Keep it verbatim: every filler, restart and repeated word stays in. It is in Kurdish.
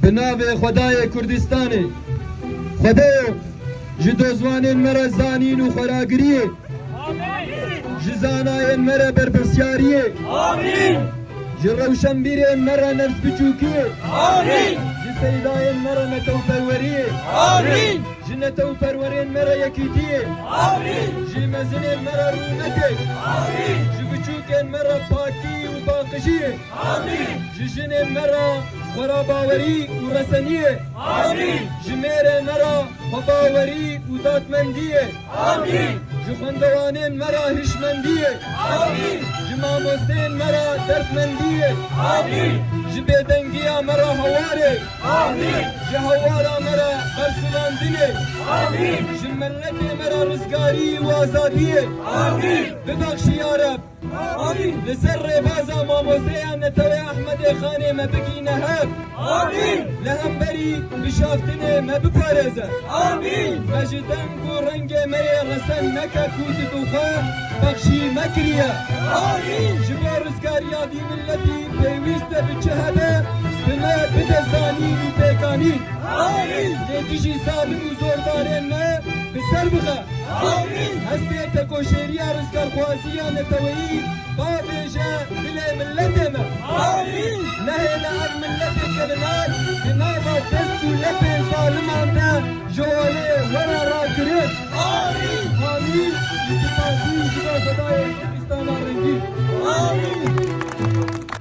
Bi navê Xwedayê Kurdistanê. Xwedê ji dozwanên me re zanîn û xweragiriyê, ji zanayên me re berpirsyariyê, ji rewşenbîrên me re nerz biçûkiyê, ji seydayên me re netewperweriyê, ji netewperwerên me re yekîtiyê, ji mezinên me re rûmetê, ji biçûkên me re pakî û paqijiyê. Ji jinên me re xwerabawerî û reseniyê. Ji mêrê me re xwebawerî û dadmendiyê. Ji xwendewanên me re hişmendiyê. Ji mamosteyên me re derdmendiyê. Ji bêdengiya me re hewarê. Ji hewara me re bersivandinê. Ji miletê me re rizgarî û azadiyê. Bibexşî ya Reb. Amîn. Li ser rêbaza mamosteya netewe Ehmedê Xanê me bigihîne hev. Amîn. Li hemberî bişaftinê me biparêze. Amîn. Me ji deng û rengê me yê resen neke ku tu bi xwe bexşî me kiriye. Amîn. Ji bo rizgariya vî miletî pêwîst e bi çi hebe, bi me bide zanîn û pêkanîn. Amîn. Lê dijî zalim û zordarên me bi ser bixe. Amîn. Hestê tekoşêriya rizgarxwazî ya neteweyî bavêje dilê miletê me. Amîn. Nehêle ev miletê kevnar di nava dest û lepên zaliman de ji holê were rakirin. Amîn. Amîn. Ji spasî ji bo Xwedayê Kurdistana rengîn. Amîn.